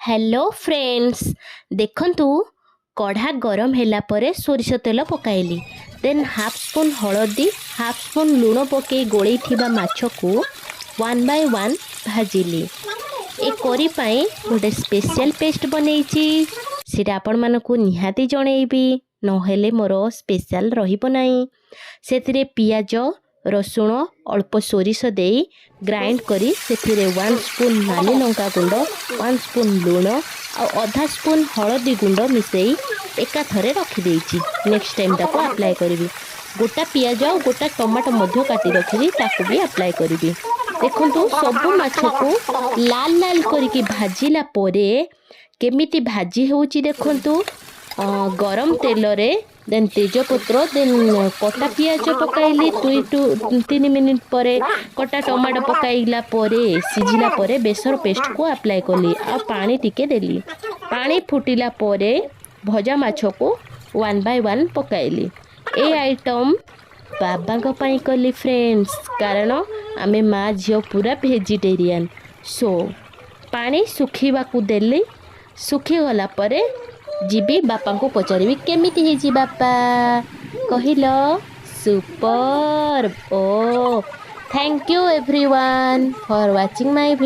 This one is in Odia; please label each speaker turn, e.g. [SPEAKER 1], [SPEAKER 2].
[SPEAKER 1] ହ୍ୟାଲୋ ଫ୍ରେଣ୍ଡସ୍, ଦେଖନ୍ତୁ, କଢ଼ା ଗରମ ହେଲା ପରେ ସୋରିଷ ତେଲ ପକାଇଲି। ଦେନ୍ ହାଫ୍ ସ୍ପୁନ୍ ହଳଦୀ, ହାଫ୍ ସ୍ପୁନ୍ ଲୁଣ ପକାଇ ଗୋଳେଇଥିବା ମାଛକୁ ୱାନ୍ ବାଇ ୱାନ୍ ଭାଜିଲି। ଏ କରି ପାଇଁ ଗୋଟେ ସ୍ପେଶିଆଲ୍ ପେଷ୍ଟ ବନେଇଛି, ସେଇଟା ଆପଣମାନଙ୍କୁ ନିହାତି ଜଣେଇବି, ନହେଲେ ମୋର ସ୍ପେଶାଲ୍ ରହିବ ନାହିଁ। ସେଥିରେ ପିଆଜ, ରସୁଣ, ଅଳ୍ପ ସୋରିଷ ଦେଇ ଗ୍ରାଇଣ୍ଡ କରି ସେଥିରେ 1 ସ୍ପୁନ୍ ନାଲି ଲଙ୍କା ଗୁଣ୍ଡ, 1 ସ୍ପୁନ୍ ଲୁଣ ଆଉ ଅଧା ସ୍ପୁନ୍ ହଳଦୀ ଗୁଣ୍ଡ ମିଶାଇ ଏକାଥରେ ରଖିଦେଇଛି। ନେକ୍ସଟ ଟାଇମ୍ ତାକୁ ଆପ୍ଲାଏ କରିବି। ଗୋଟା ପିଆଜ ଆଉ ଗୋଟା ଟମାଟୋ ମଧ୍ୟ କାଟି ରଖିଛି, ତାକୁ ବି ଆପ୍ଲାଏ କରିବି। ଦେଖନ୍ତୁ, ସବୁ ମାଛକୁ ଲାଲ ଲାଲ କରିକି ଭାଜିଲା ପରେ କେମିତି ଭାଜି ହେଉଛି ଦେଖନ୍ତୁ। ଗରମ ତେଲରେ ଦେନ୍ ତେଜପତ୍ର, ଦେନ୍ କଟା ପିଆଜ ପକାଇଲି। 2 ଟୁ 3 ମିନିଟ୍ ପରେ କଟା ଟମାଟୋ ପକାଇଲା ପରେ, ସିଝିଲା ପରେ ବେସର ପେଷ୍ଟକୁ ଆପ୍ଲାଏ କଲି ଆଉ ପାଣି ଟିକେ ଦେଲି। ପାଣି ଫୁଟିଲା ପରେ ଭଜା ମାଛକୁ ୱାନ୍ ବାଇ ୱାନ୍ ପକାଇଲି। ଏ ଆଇଟମ୍ ବାବାଙ୍କ ପାଇଁ କଲି ଫ୍ରେଣ୍ଡସ୍, କାରଣ ଆମେ ମା ଝିଅ ପୁରା ଭେଜିଟେରିଆନ୍। ସୋ ପାଣି ଶୁଖିବାକୁ ଦେଲି। ଶୁଖିଗଲା ପରେ ଯିବି ବାପାଙ୍କୁ ପଚାରିବି କେମିତି ହେଇଛି। ବାପା କହିଲ, "super." Oh, thank you everyone for watching my video.